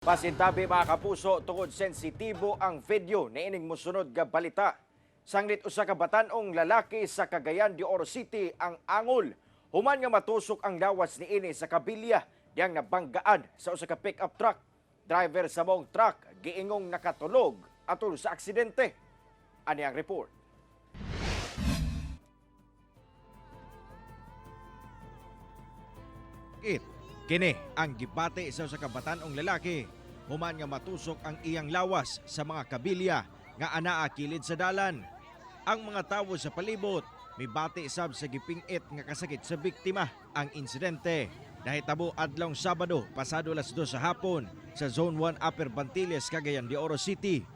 Pasintabi, mga kapuso, tungod sensitibo ang video niining mosunod nga balita. Sanglit usa ka batan-ong lalaki sa Cagayan de Oro City ang angol human nga matusok ang lawas niini sa kabilya diyang nabanggaan sa usa ka pick-up truck. Driver sa maong truck giingong nakatulog atol sa aksidente. Ani ang report. It. Kini ang gibati sa usa ka batan-ong lalaki human nga matusok ang iyang lawas sa mga kabilya nga anaa kilid sa dalan. Ang mga tawo sa palibot mibati sab sa gipingit nga kasakit sa biktima. Ang insidente nahitabo adlawng Sabado pasado alas 2 sa hapon sa Zone 1, Upper Bantiles, Cagayan de Oro City.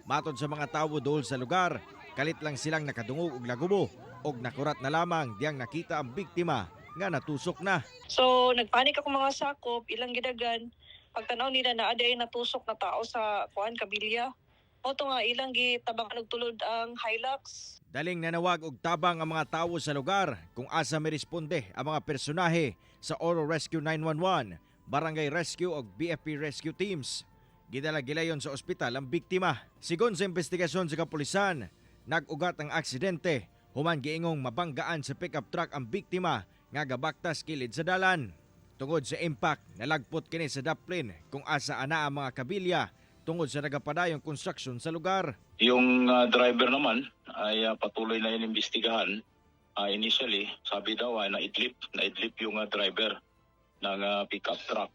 Matod sa mga tawo dool sa lugar, kalit lang silang nakadungog og lagubo og nakurat na lamang diyang nakita ang biktima nga natusok na. So, nagpanik ako mga sakop, ilang gidagan. Pagtanaw nila na aday natusok na tao sa kuan kabilya. Mao to nga ilang gitabang og tulod ang Hilux. Daling nanawag og tabang ang mga tawo sa lugar kung asa miresponde ang mga personahe sa Oro Rescue 911, Barangay Rescue ug BFP Rescue Teams. Gidala gilayon sa ospital ang biktima. Sigon sa investigasyon sa kapulisan, nag-ugat ang aksidente human giingong mabanggaan sa pickup truck ang biktima nga gabaktas kilid sa dalan. Tungod sa impact, nalagpot kini sa daplin kung asa ana ang mga kabilya tungod sa nagapadayong construction sa lugar. Yung driver naman ay patuloy na inimbestigahan. Initially, sabi daw ay naidlip yung driver ng pickup truck.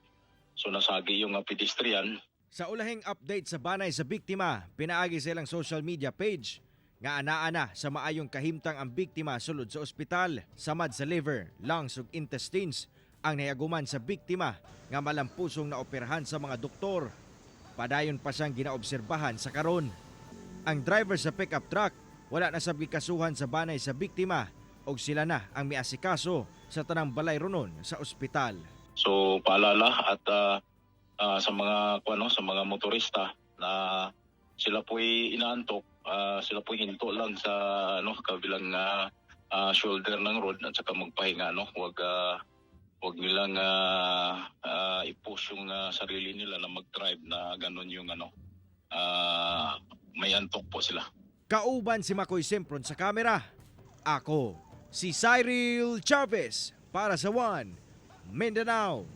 So nasagi yung pedestrian. Sa ulahing update sa banay sa biktima, pinaagi sa ilang social media page nga anaa-ana sa maayong kahimtang ang biktima sulod sa ospital. Samad sa liver, lungs ug intestines ang nahiaguman sa biktima nga malampusong naoperahan sa mga doktor. Padayon pa siyang ginaobserbahan sa karon. Ang driver sa pickup truck wala na sab gikasuhan sa banay sa biktima og sila na ang miasikaso sa tanang balay ronon sa ospital. So paalala at sa mga ano, sa mga motorista na sila po'y inaantok, sila po'y hinto lang sa ano, kabilang shoulder ng road at saka magpahinga, no. Wag nilang i-push yung sarili nila na mag-drive na ganun yung ano, may antok po sila. Kauban si Makoy Sempron sa kamera. Ako, si Cyril Chavez para sa One Mindanao.